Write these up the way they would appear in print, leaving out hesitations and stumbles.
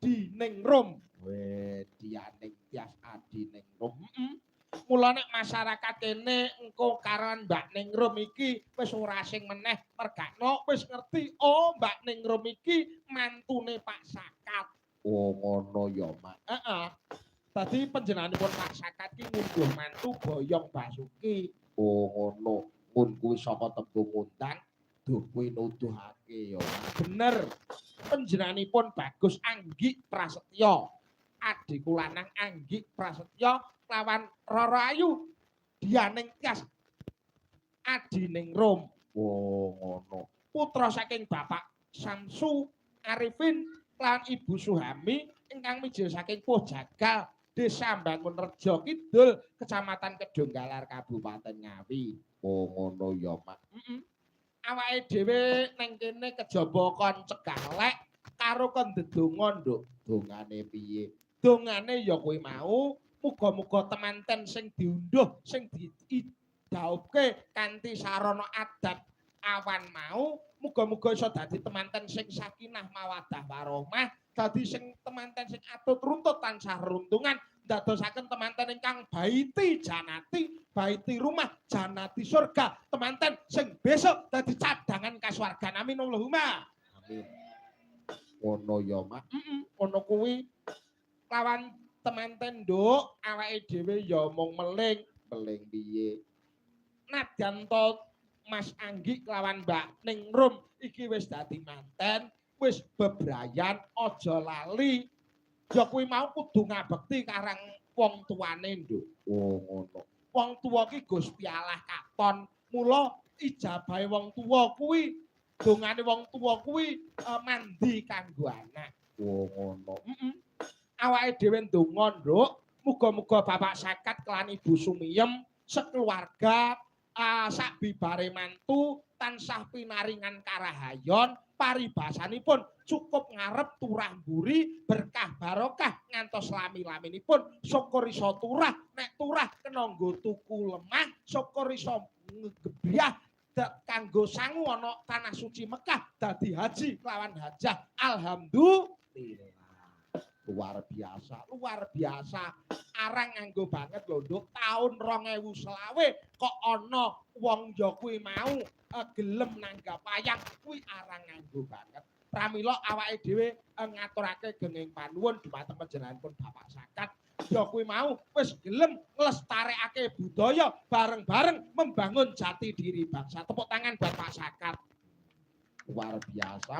Adiningrum. Weh, Dianing Tias Adiningrum. Heeh. Mula nek masyarakat kene engko karo Mbak Ningrum iki wis ora asing meneh, mergakno wis ngerti, oh, Mbak Ningrum iki mantune Pak Sakat. Oh, ngono ya, Mak. Heeh. Dadi panjenenganipun Pak Sakat ki ngunduh mantu Boyong Basuki. Oh, ngono. Mun kuwi saka tembung ngundang, duh kuwi nuduhake ya. Bener. Panjenenganipun Bagus Anggik Prasetyo. Adhiku lanang Anggik Prasetyo lawan Roro Ayu Dianing Tias Adiningrum. Oh, ngono. Putra saking Bapak Samsu Arifin lan Ibu Suhami ingkang mijil saking Puh Jagal, Desa Bangunrejo Kidul, Kecamatan Kedunggalar, Kabupaten Ngawi. Oh, ngono ya, Mak. Heeh. Awake dhewe ning kene kejaba kon cegah lek karo kon ndedonga, Nduk. Dongane piye? Dongane ya kuwi mau, muga-muga temanten sing diunduh, sing didaupke kanthi sarana adat awan mau, muga-muga iso dadi temanten sing sakinah mawaddah warahmah, dadi sing temanten sing atut runtut tansah runtungan, ndadosaken temanten ingkang baiti janati, baiti rumah, janati surga, temanten sing besok dadi cadangan kasuwargan. Amin Allahumma. Amin. Ngono ya, Mak. Heeh, ngono kuwi. Lawan temanten, Nduk, awake dhewe ya mung meling, meling piye? Nadyan to Mas Anggik lawan Mbak Ningrum iki wis dadi manten, wis bebrayan, aja lali. Ya kuwi mau kudu ngabekti karang wong tuane, Nduk. Oh, ngono. Wong tuwa ki Gusti Allah katon. Mula ijabahe wong tuwa kuwi, dongane wong tuwa kuwi mandi kanggo anak. Oh, ngono. Heeh. Awake dhewe ndonga, Nduk, muga-muga Bapak Sakat kelan Ibu Sumiyem sekeluarga sak bibare mantu tansah pinaringan karahayon, paribasanipun cukup ngarep turah mburi, berkah barokah ngantos lami-laminipun. Syukur iso turah, nek turah kena nggo tuku lemah, syukur iso ngegebyah kanggo sangu ana tanah suci Mekah dadi haji lawan hajah. Alhamdulillah. Luar biasa, luar biasa. Arang nganggo banget lho, Nduk. Taun 2025 kok ana wong ya kuwi mau gelem nanggap wayang kuwi arang nganggo banget. Pramila awake dhewe ngaturake genging panuwun dumateng panjenenganipun Bapak Sakat. Ya kuwi mau wis gelem nglestarekake budaya bareng-bareng membangun jati diri bangsa. Tepuk tangan buat Pak Sakat. Luar biasa.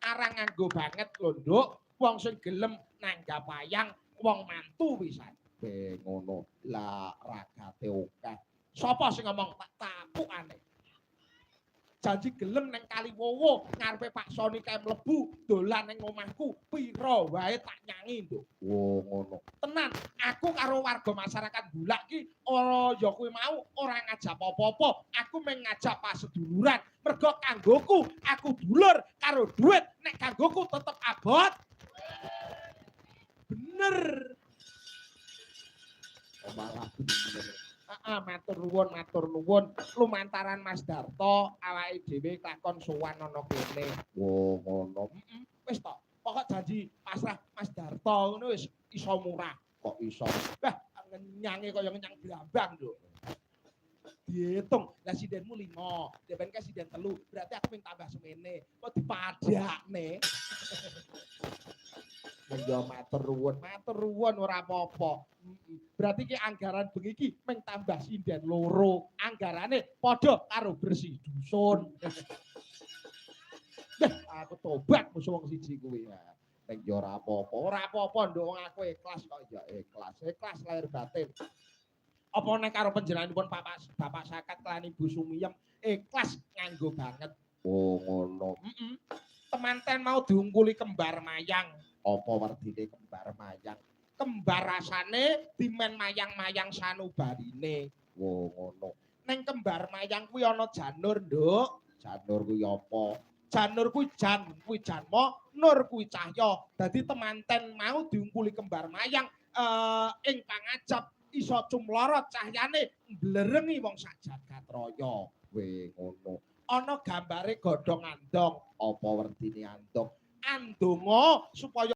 Arang nganggo banget lho, Nduk. Wong sing gelem nanggap wayang, wong mantu pisan. Be ngono. Lah ragate akeh. Sapa sing ngomong tak tapukane? Janji gelem neng Kaliwowo ngarepe Pak Soni kae mlebu dolan neng omahku pira wae tak nyangi, Nduk. Wo ngono. Tenan, aku karo warga masyarakat Bulak ki ora ya kuwi mau ora ngajak apa-apa, aku mung ngajak paseduluran. Mergo kanggoku aku dulur karo duit nek kanggoku tetep abot. Bener. Oh, malah bener. Heeh, matur nuwun, matur nuwun. Lumantaran Mas Darto awake dhewe kelakon sowan ana kene. Wo ngono. Heeh. Wis to. Pokok janji pasrah Mas Darto ngono wis iso murah. Kok iso? Wah, ngenyange kaya ngenyang brambang, Nduk. Dihitung, lah sindenmu 5, dhewen kae sinden 3, berarti aku ping tambah semene. Kok dipadakne? Ya matur nuwun ora apa-apa. Berarti ki anggaran bengi iki mung tambah sinden 2. Anggarane padha karo bersih dusun. Deh, aku tobat musuh wong siji kuwi ya. Ning ya ora apa-apa, ora apa-apa nduk, wong aku ikhlas kok ya ikhlas, ikhlas lahir batin. Apa nek karo panjenenganipun Bapak Sakat lan Ibu Sumiyem ikhlas nganggo banget. Oh ngono. Heeh. Temanten mau diungkuli kembar mayang. Apa werdine kembar mayang? Kembar rasane dimen mayang-mayang sanubarine. Oh ngono. Neng kembar mayang kuwi ana janur, Nduk. Janur kuwi apa? Janur kuwi jan kuwi janma, nur kuwi cahya. Dadi temanten mau diungkuli kembar mayang ing pangajap iso cumlorot cahyane mblerengi wong sak jagat raya. We ngono. Ana gambare godhong andong. Apa werdine andong? Andonga supaya